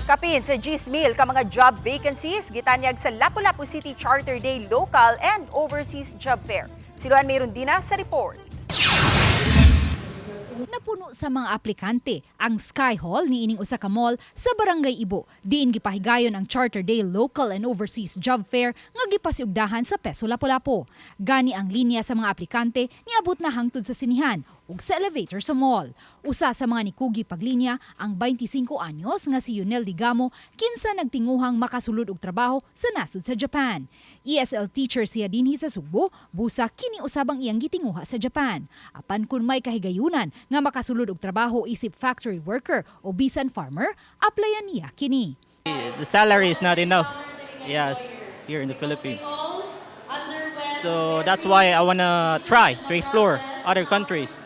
Kapin sa 10,000 ka mga job vacancies gitanyag sa Lapu-Lapu City Charter Day Local and Overseas Job Fair. Si Luan Merundina sa report. Napuno sa mga aplikante ang Sky Hall niining usa ka mall sa Barangay Ibo. Diin gipahigayon ang Charter Day Local and Overseas Job Fair nga gipasiugdahan sa Peso Lapu-Lapu. Gani ang linya sa mga aplikante niabot na hangtod sa sinihan ug sa elevator sa mall. Usa sa mga nikugi paglinya ang 25 anyos nga si Yunel Digamo, kinsa nagtinguhang makasulod og trabaho sa nasod sa Japan. ESL teacher siya dinhi sa Sugbo, busa kini usab ang iyang gitinguha sa Japan. Apan kun may kahigayunan nga makasulod og trabaho isip factory worker o bisan farmer, applyan niya kini. The salary is not enough. Yes, here in the Philippines. So that's why I wanna try to explore other countries,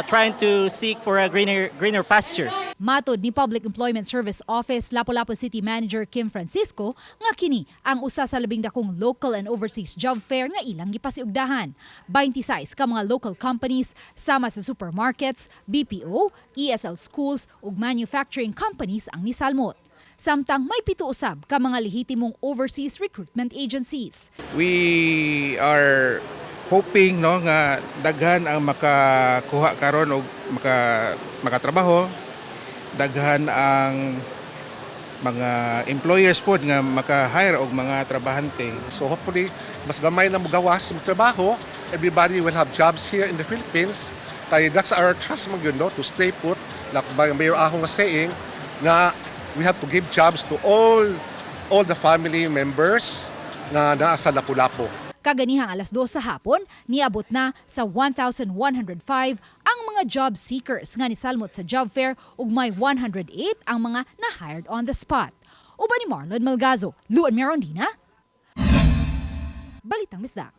trying to seek for a greener pasture. Matod ni Public Employment Service Office Lapu-Lapu City Manager Kim Francisco nga kini ang usa sa labing dakong local and overseas job fair nga ilang gipasiugdahan. 26 ka mga local companies sama sa supermarkets, BPO, ESL schools ug manufacturing companies ang nisalmot. Samtang may 7 usab ka mga lehitimong overseas recruitment agencies. We are hoping, no, nga daghan ang makakuha karon og makatrabaho, daghan ang mga employers pod nga maka-hire og mga trabahante. So hopefully, mas gamay na mugawas mo trabaho, everybody will have jobs here in the Philippines. Kaya that's our trust man gyud, no, to stay put. Like by Mayor Aho nga saying nga we have to give jobs to all the family members nga naa sa Lapu-Lapu. Kaganihang alas 2 sa hapon, niabot na sa 1,105 ang mga job seekers nga nisalmot sa job fair ug may 108 ang mga na-hired on the spot. Uban ni Marlon Malgazo, Luan Merondina, Balitang Bisdak.